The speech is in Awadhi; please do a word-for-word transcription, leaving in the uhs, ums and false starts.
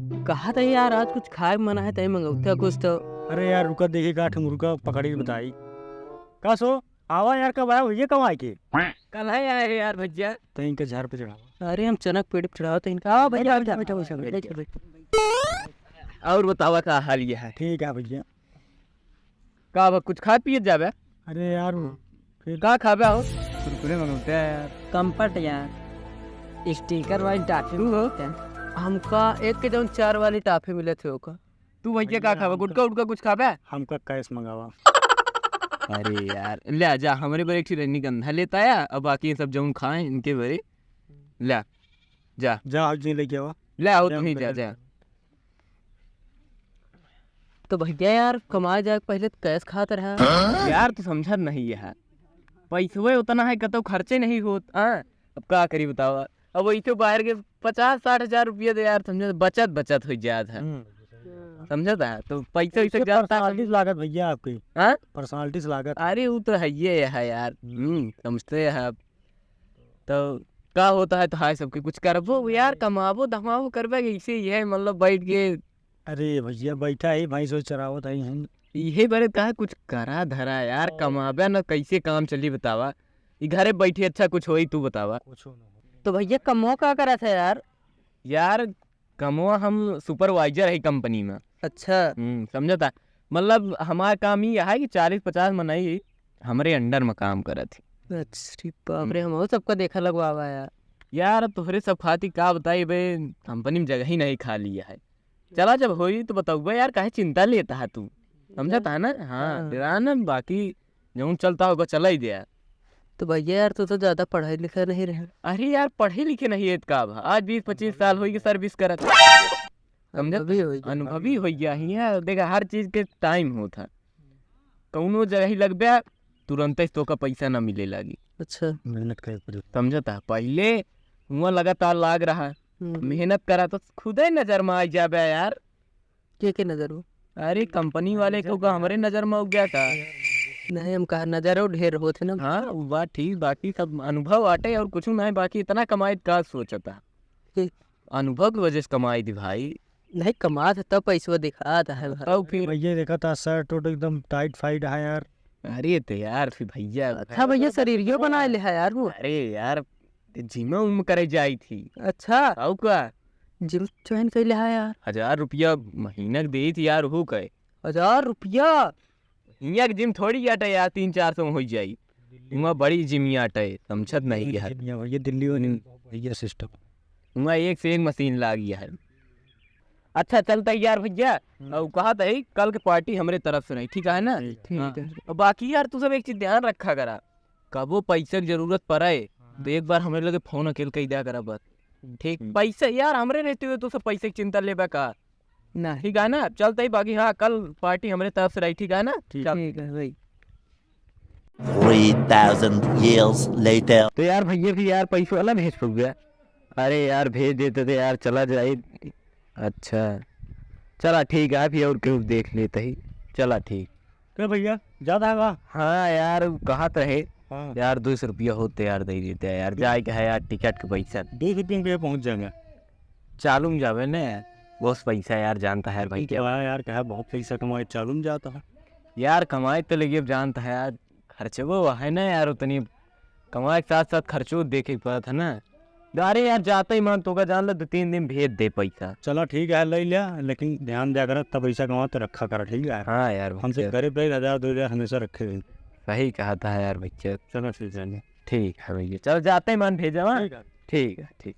कहा था यार, आज कुछ खाए के मन है, तई मंगौते कुछ तो। अरे यार, रुका, देखी का ठे मुर्गा पकड़ी बताई। का सो? आवा यार, कब आया भैया कमाई के? कल है आए हैं यार भैया। तो इनके झाड़ पे चढ़ावा। अरे हम चनक पेड़ पे चढ़ावा तो इनका। आवा भैया, बैठा, बैठा, बैठा, बैठा, बैठा, बैठा। और बतावा का हाल ये है? ठीक है भैया। का बा, कुछ खाए पिए जाबे? अरे यार, फिर का खाबे हो? कुरकुरे मंगौते हैं यार। कंपट यार, स्टिकर वाली टाफी तू हो? मंगौते हैं। हमका एक के जौन चार वाली टाफी मिले थे ओका। तू भैया का भैया, खाबे? हमका गुटखा उटखा कुछ खाबे? हमका कैश मंगावा। अरे यार, ले आ जा, हमरे बर एक ठे रजनीगंधा लेता आया, अब बाकी सब जौन खाए इनके बरे। ले आ, जा। जा, आज नहीं लेके आवा। ले आओ, ले, तुम ही हम जा, लेके जा। तो भैया यार, कमाए जाए के पहले तो कैश खात रहा। यार, तू समझत नहीं है, पैसवे उतना है, कतौ खर्चे नहीं होत। हाँ, अब का करी बतावा, अब वही तो बाहर के पचास साठ हजार रुपया दे यार, समझे, बचत बचत हो जात है। हम्म। समझत है, तो पैसा वैसा ये जाता है। पर्सनालिटी से लागत भैया आपकी। हाँ? पर्सनालिटी से लागत। अरे, वो तो है, ये है यार। हम्म, समझते हैं आप। तो का होता है, तो हाय सबके कुछ करबो यार, कमाबो धमाबो करबे, ऐसे ही है, मतलब, बैठ के। अरे भैया, बैठा ही भैंस वैस चरावत है हम। इहे बरे कहा कुछ करा धरा यार, हाँ। कमाबे न, कैसे काम चली बतावा? ई घरे बैठी अच्छा कुछ होई, तू बतावा। कुछ ना हो। तो भैया, कमवा का करत है यार? यार, कमवा हम सुपरवाइजर है कंपनी में। अच्छा। हम्म, समझता? मतलब, हमार काम ई है कि चालीस पचास मनई हमरे अंडर में काम करत है। अच्छा, बाप रे, हम्म। हमहू सबका देखा लगवावा यार। यार, तोहरे सब खातिर का बताई बे, कंपनी में जगह ही नहीं खाली है। चला, जब होई तो बतउबे यार, काहे चिंता लेता है तू? समझता है ना? हाँ, हाँ। डरा ना, बाकी जौन चलता होगा, चला ही दे यार। तो भैया यार, तू तो ज्यादा पढ़े लिखे नहीं रहे। अरे यार, पढ़े लिखे नहीं है का भा? आज बीस पच्चीस साल होई के सर्विस करत। समझत? अनुभवी होई गया। अनुभवी होई गया ही है। देखा, हर चीज के टाइम होता है। कौनो जगह ही लगबे, तुरंत ही तोका पैसा ना मिले लागी। अच्छा। मेहनत करे पड़ी। समझता? पहिले हुआं लगातार लाग रहा, हम्म। मेहनत करा तो खुदे नजर में आ जाबे यार। के के नजर में? अरे, कंपनी वाले को का हमरे नजर में हो गया का? नहीं, हम कहा नजर और ढेर होत है ना। हाँ, वो बात ठीक, बाकी सब अनुभव आटे और कुछ नहीं, बाकी इतना कमाई का सोचता। हम्म। अनुभव की वजह से कमाई थी भाई। नहीं, कमात है तब पैसवा दिखात है भाई। तब फिर भैया देखा था, शर्ट उर्ट एकदम टाइट फाइट है यार। अरे तो यार, फिर भैया, अच्छा भैया, शरीरियो बना ले है यार वो। अरे यार, जिम उम करे जाई थी। अच्छा। आऊ का? जिम ज्वाइन कर ले है यार। हजार रुपया महीना के देई थी यार, हो गए। हजार रुपया? हियाँ के जिम थोड़ी आटे यार, तीन चार सौ में हो जाई। हुआं बड़ी जिम आटे, समझत नहीं है। जिम भैया, दिल्ली वाली भैया सिस्टम। हुआं एक से एक मशीन लागी है। अच्छा, चलता है यार भैया। हम्म। और कहा था, कल के पार्टी हमरे तरफ से रही, ठीक है ना? ठीक है। हाँ। और बाकी यार, तू सब एक चीज ध्यान रखा करा, कबो पैसे की जरूरत पड़े, तो एक बार हमरे लगे फोन अकेल कह दिया करा बस। ठीक, हम्म। पैसे यार, हमरे रहते हुए तू सब पैसे की चिंता लेबे का? नहीं। ठीक है ना, चलते ही बाकी। हाँ, कल पार्टी हमरे तरफ से रही, ठीक है ना? ठीक। चल। ठीक है भाई। Three thousand years later। तो यार भैया भी यार पैसों वाला भेज पड़ गया। अरे यार भेज देते थे यार, चला जाए। अच्छा चला ठीक है, अभी और केहू देख लेते ही। चला ठीक। क्या भैया, ज्यादा है का? हाँ यार, उ कहत रहे हाँ। यार, दो सौ रुपया होते यार, दे देते हैं यार, जाए के है यार, टिकट के पैसा। दो सौ रुपये में भैया पहुँच जाएंगे। चालू में जावे ने, बहुत पैसा यार, जानता है यार भाई। ठीक है यार, कहा बहुत पैसा कमाए, चालू में जाता है। यार कमाए तो लगे, अब जानता है यार, खर्चबो है ना यार, उतनी कमाए के साथ साथ खर्चो देखे के पड़त है ना। अरे यार, जाते ही मान तो का जान ले, दो तीन दिन भेज दे पैसा। चला ठीक है, ले लिया, लेकिन ध्यान दिया कर, तब पैसा कमा तो रखा कर, ठीक है? हाँ यार, हमसे भैया। गरीब रही, हजार दो हजार हमेशा रखे रही। सही कहा था यार भैया। चलो ठीक है। ठीक है भैया, चलो जाते ही मान भेजा, हाँ? ठीक है। ठीक है, ठीक।